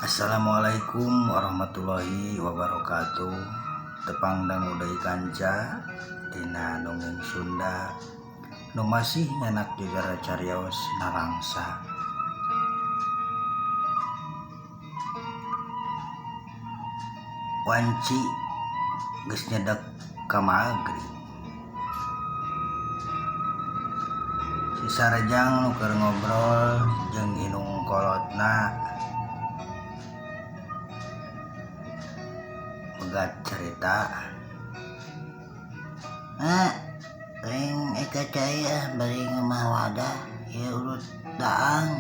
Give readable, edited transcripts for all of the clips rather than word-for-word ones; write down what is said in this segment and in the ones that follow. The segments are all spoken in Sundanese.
Assalamualaikum warahmatullahi wabarakatuh. Tepang dangu deui kanca dina dongeng Sunda nu masih nyanak jujara carios nalangsa. Wanci geus nyedek ka magrib. Si Sarjang nu keur ngobrol jeung indung kolotna megat caritaan. Mak, aing eka cai ah bari ngemah wadah ieu urut daang.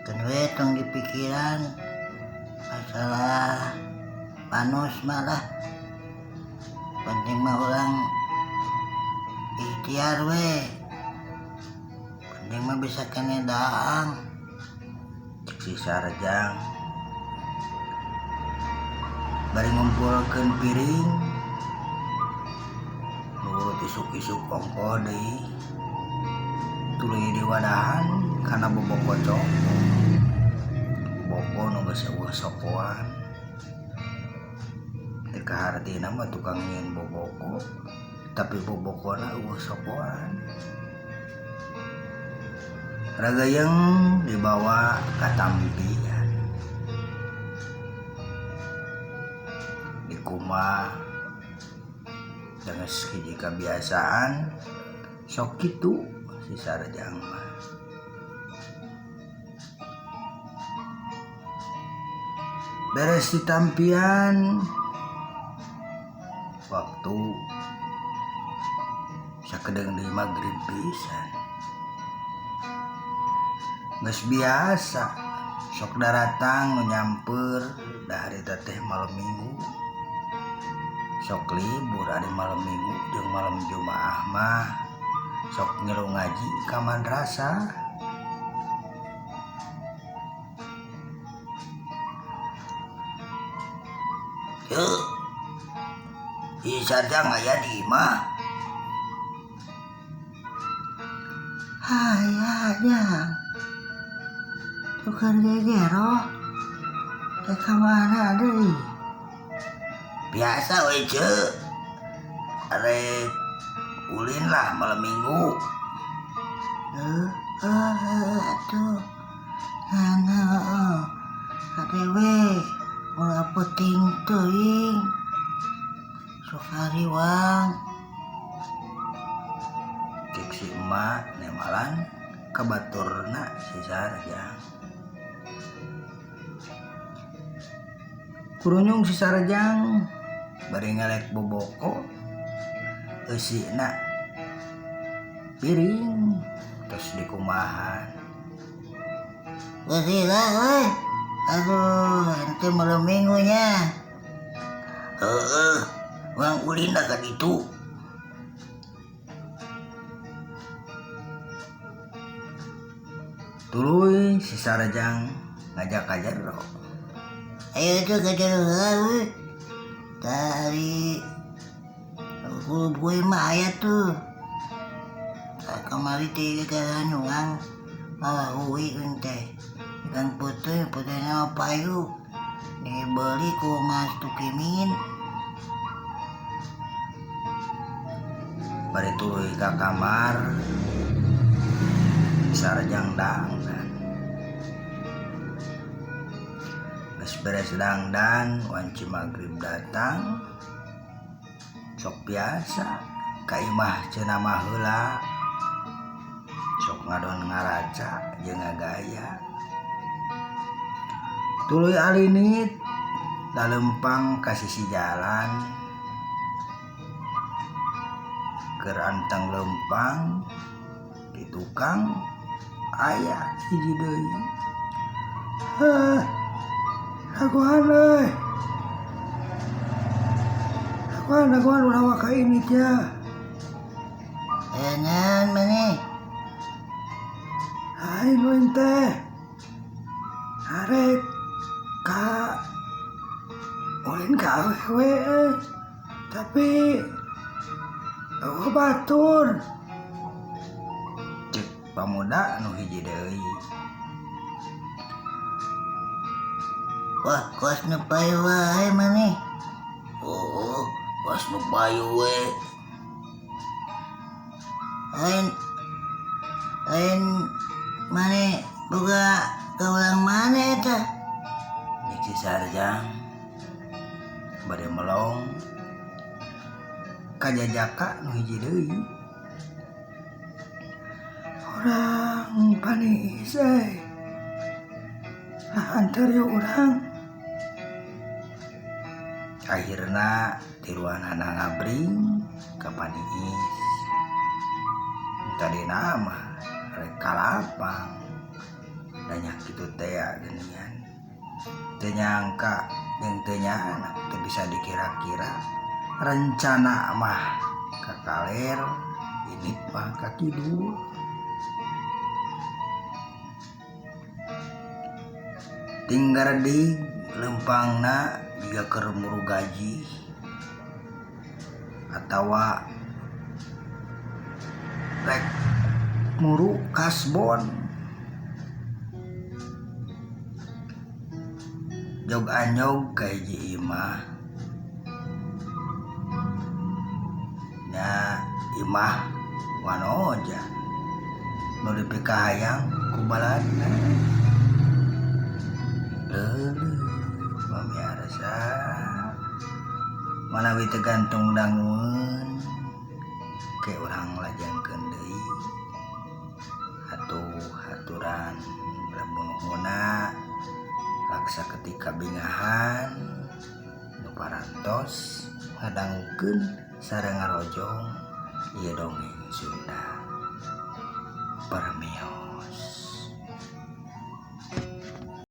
Keun we tong dipikiran masalah panus mah lah. Penting mah urang ikhtiar we. Penting mah bisa keneh daang. Cek si Sarjang bari ngumpulkeun piring nu urut isuk-isuk ongkoh deui tuluy diwadahan kana boboko coko boboko nu geus eueuh sokoan teu kahartina mah tukang nyieun boboko tapi bobokona eueuh sokoan. Ragayeng dibawa ka tampian dikumbah geus hiji kabiasaan sok kitu si Sarjang mah. Beres ditampian waktu sakedeung deui magrib pisan. Geus biasa sok daratang nu nyamper da harita teh malem minggu. Sok libur ari malem minggu jeung malem jumaah mah sok ngilu ngaji ka madrasah. Yeuh, si Sarjang aya di imah. Aya jang. Tukar gegero. Teh kamana deui? Biasa we ceu. Arek ulin lah malam minggu. Heuh, atuh. Ngana heueuh. Kade we ulah peuting teuing. Sok hariwang. Cek si emak nemalan ka baturna si Sarjang. Kurunyung si Sarjang bari ngelek boboko eusina piring tos dikumahan. Geus lila euy. Aduh, ente malam minggu nya. Heueuh, urang ulin da ka ditu. Tuluy si Sarjang ngajak ka jero. Ayo tuh ka jero heula euy. Tah ari hulup gue mah aya tuh. Tah kamari teh gara nyuang mawa hui euy teh. Ikan peuteung, peuteungna mah payu. Dibeli ku Mas Tukimin. Bari tuluy ka kamar si Sarjang dangdan. Geus beres dangdan wanci magrib datang sok biasa ka imah cenah mah heula sok ngadon ngaraca jeung ngagaya. Tuluy alinit lalempang ka sisi jalan keur anteng lempang di tukang aya hiji deui. Heh, dagoan euy. Dagoan dagoan ulah waka ini tia. Aya naon maneh? Lain lain teh. Arek ka ulin ka awewe euy. Tapi eueuh batur. Cek pamuda nu hiji deui. Wah, kos nu payu wae maneh. Oh, kos nu payu we. Lain lain maneh boga ka urang mana eta? Cek si Sarjang bade melong ka jajaka nu hiji deui. Urang Paniis euy. Lah anteur yuk urang. Akhirna tiluanana ngabring ka Paniis. Tadina mah rek ka lapang. Da nya kitu tea geuningan. Teu nyangka jeung teu nyaana teu bisa dikira-kira. Rencana mah ka kaler, indit mah ka kidul. Ting garedig leumpangna jiga keur muru gaji atawa rek muru kasbon. Jog anyog ka hiji imah nya imah wanoja nu dipikahayang ku baladna. Leuleum pamiarsa manawi teu gantung dangueun ke urang lajengkeun deui atuh aturan lamun laksa ketika bingahan nu parantos ngadangukeun sareng ngarojong ieu dongeng Sunda. Permios.